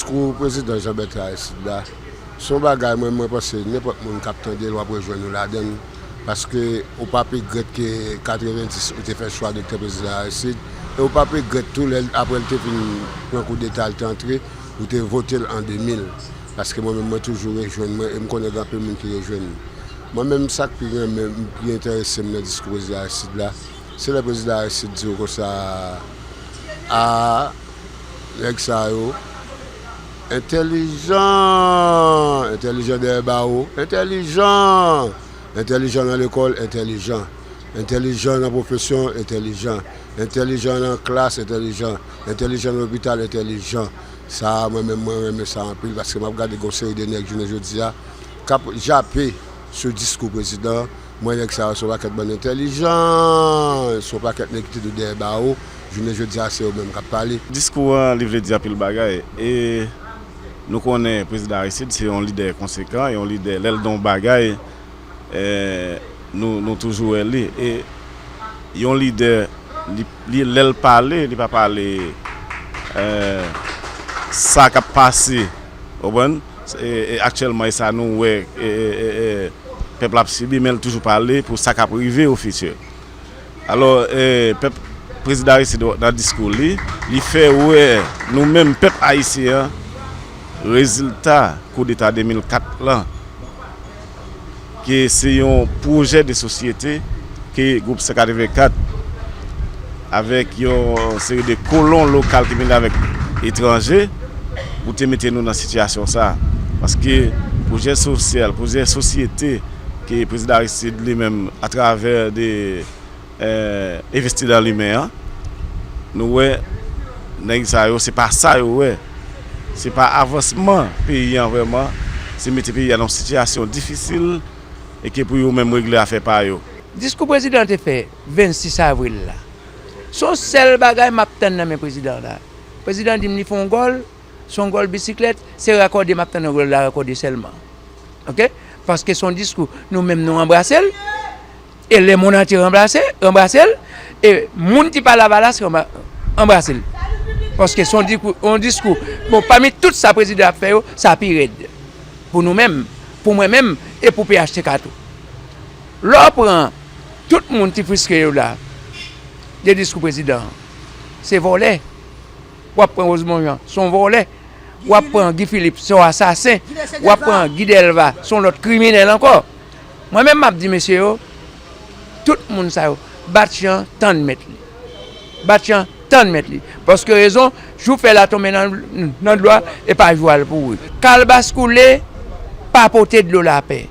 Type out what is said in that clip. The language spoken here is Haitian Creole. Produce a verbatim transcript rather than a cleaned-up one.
Kou prezidan Jean Bertrand Aristide la, se yon bagay mwen, mwen panse nenpòt moun k ap tande l, w ap rejwenn ou ladan l. Paske ou p ap regrèt ke katrevenndis ou te fè chwa Doktè Prezidan Aristide. E ou p ap regrèt tou lè l, apre l te fin pran koudeta, l te antre, ou te vote l an de mil. Paske mwen menm, mwen toujou rejwenn mwen, e m konnen gen anpil moun ki rejwenn mwen. Mwen menm, sa k pi renmen, pi enterese m nan diskou prezidan Aristide la, se lè prezidan Aristide di w konsa, a, nèg sa yo entèlijan, entèlijan dèyè bawo, entèlijan, entèlijan nan lekòl, entèlijan, entèlijan nan pwofesyon, entèlijan, entèlijan nan klas, entèlijan, entèlijan nan lopital, entèlijan. Sa a, mwen menm, mwen renmen sa anpil, paske m ap gade gon seri de nèg jounen jodi a k ap jape sou diskou prezidan an. Mwen, nèg sa yo se yon pakèt bann entèlijan, se yon pakèt nèg ki te dwe dèyè bawo. Jounen jodi a, se yo menm k ap pale. Diskou an, li vle di anpil bagay. E nou konnen prezidan Aristide se yon lidè konsekan, yon lidè, lè l gen yon bagay, e, nou, nou toujou wè li. E yon lidè, li, li, lè l pale, li pa pale, e, sa k ap pase, w konprann? E, e aktyèlman, e sa nou wè, e, e, e, e, pèp la ap sibi, men l toujou pale pou sa k ap rive o fiti. Alò, e, pèp, prezidan Aristide nan diskou li, li fè wè nou menm pèp ayisyen an, rezilta koudeta de mil kat lan, ke se yon pwojè de sosyete ke gwoup san katrevenkat, avèk yon seri de kolon lokal ki vin avèk etranje, pou te mete nou nan sitiyasyon sa a. Paske pwojè sosyal, pwojè sosyete ke prezidan Aristide li menm, atravè de, e, envesti nan limen an, nou wè nèg sa yo, se pa sa yo wè. Se pa avansman peyi an vrèman, se mete peyi a nan yon sitiyasyon difisil e ke pou yo menm regle afè pa yo. Diskou prezidan an te fè vennsis avril la, se yon sèl bagay m ap tann nan men prezidan an la. Prezidan di m li fè yon gòl, se yon gòl bisiklèt, se rakòde m ap tann yon gòl la rakòde sèlman. Oke? Paske se yon diskou, nou menm nou anbrase l, e lemonn antye ranbrase, ranbrase l, e moun ki pa Lavalas ranbra-, anbrase l. Paske se yon diskou, yon diskou, bon, pami tout sa prezidan ap fè yo, sa pi rèd. Pou nou menm, pou mwen menm, e pou P H T K tou. Lè w pran tout moun ki friske yo la, de diskou prezidan an, se vòlè. W ap pran Rosemond Jean, se yon vòlè. W ap pran Guy Philippe, se yon asasen. W ap pran Guy Delva, se yon lòt kriminèl ankò. Mwen menm, m ap di mesye yo, tout moun sa yo, bat chan, tann mèt li. Bat chan, tann mèt li. Paske rezon, jou fèl la tonbe nan, nan dlo a, e pa jou a l pouri. Kalbas koule, pa pote dlo lapè.